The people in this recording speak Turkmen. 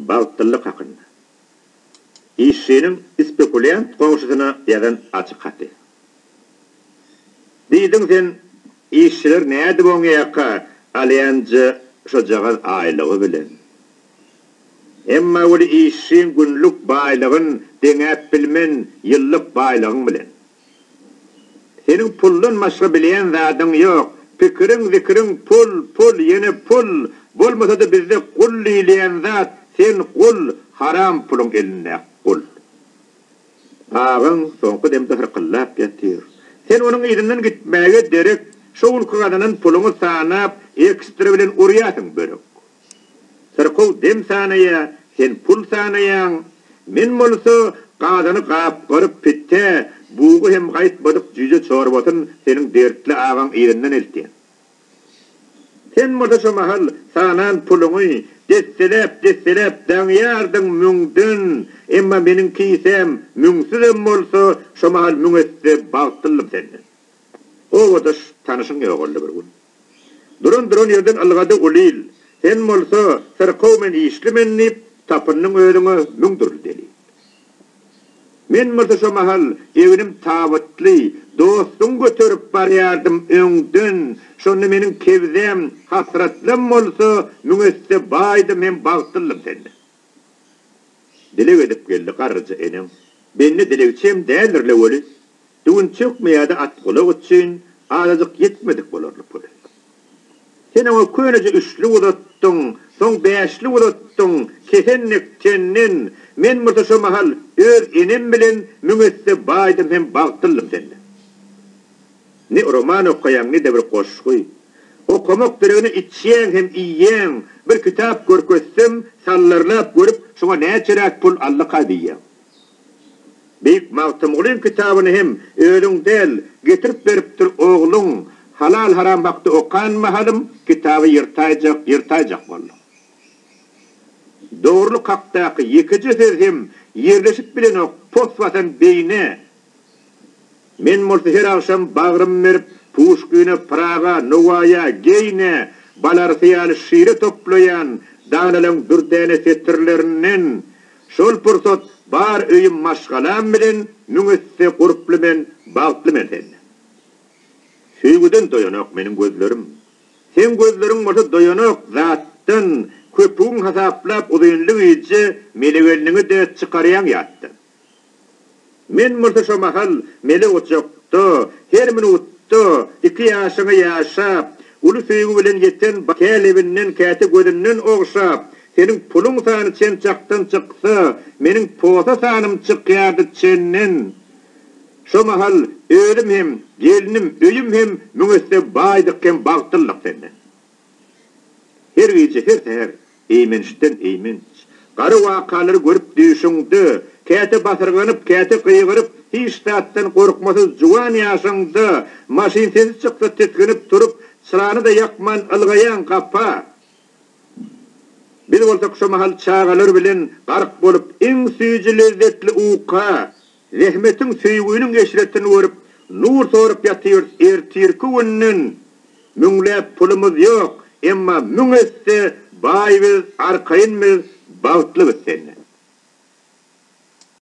Bagtlylyk hakynda. Işçiniň spekulýant goňşusyna ýazan açyk haty. Diýdiň sen, işçiler nädip oňýarka alýanja şojagaz aýlygy bilen. Emma weli işçiň günlük baýlygyn deňäp bilmen ýyllyk baýlygyň bilen. Seniň puldan başga bilýän zadyň ýok, pikiriň zikiriň pul, pul, ýene pul, bolmasa-da bizde gul diýilýän zat, sen gul, haram puluň elindäki gul. Agaň soňky demde hyrkyldap ýatyr. Sen onuň yzyndan gitmäge derek, şo günki gazanan puluňy sanap, ekstra bilen urýarsyň börek. Syrkaw dem sanaýa, sen pul sanaýaň. Men bolsa gazany gapgaryp pite, bugy hem gaýtmadyk jüýje çorbasyn seniň dertli agaň yzyndan eltýän. Sen bolsa şo mahal sanan puluňy desseläp-desseläp daňýardyň müňden, emma meniň kisäm müňsüzem bolsa şo mahal müň esse bagtlydym senden. Obadaş tanyşyň ýogaldy bir gün. Duran-duran ýerden ylgady ulyl. Sen bolsa, syrkaw men işli men diýip, tapyndyň özüňe müň dürli delil. Men bolsa şo mahal egnim tabytly, dostuňy göterip barýardym öňden, şonda meniň kebzäm hasratlam bolsa, müň esse baýdym hem bagtlyldym senden. Dileg edip geldi garryja eneň. Bende dilegçi hem däldir-le weli, Düwünçekmi ýa-da atgulak üçin azajyk ýetmedik bolarly puly. Sen oňa köneje üçlük uzatdyň, soň bäşlik uzatdyň, kesen dek tenden, men bolsa şo mahal öz enem bilen müň esse baýdym hem bagtlyldym senden. Ne roman okaýaň, ne-de bir goşgy. Okamak deregine içýäň hem iýýäň, bir kitap görkezsem, sallarlap görüp, şoňa näçeräk pul aldyka diýýäň. Beýik Magtymgulyň kitabyny hem özüň däl, getirip beripdir ogluň, halal-haram hakda okan mahalym kitaby ýyrtaýjak, ýyrtaýjak boldum. Dogrulyk hakdaky ýekeje söz hem ýerleşip bilenok pos basan beýnä. Men bolsa her agşam bagrym berip Puşkine, Pyraga, Nowaýa, Geýne, Balarysy ýaly şire toplaýan danalaň dürdäne setirlerinden Şol pursat bar öýüm maşgalam bilen müň esse gurply men, bagtly men senden. Söýgüden doýanok meniň gözlerim. Seň gözleriň bolsa doýanok zatdan, köpügiň hasaplap uzynly gije mele gelniňi-de çykarýaň ýatdan. Men bolsa şo mahal mele ojakda, her minutda iki ýaşyňy ýaşap, uly söýgi bilen ýeten kä lebinden, käte gözünden ogşap, seniň puluň sany çen-çakdan çyksa, meniň posa sanym çykýardy çenden. Şo mahal özüm hem, gelnim, öýüm hem müň esse baýdyk hem bagtlydyk senden. Her gije, her säher eýmençden eýmenç, gara wakalary görüp düýşüňde, käte basyrganyp, käte gygyryp, hiç zatdan gorkmasyz juwan ýaşyňda, maşyn sesi çyksa tisginip turup, çyrany-da ýakman ylgaýaň gapa. Biz bolsak şo mahal çagalar bilen gark bolup iň süýji lezzetli uka, zähmetiň söýgüniň eşretini görüp, nur sorup ýatyrys ertirki günden. Müňläp pulumyz ýok, emma müň esse baý biz, arkaýyn biz, bagtly biz senden.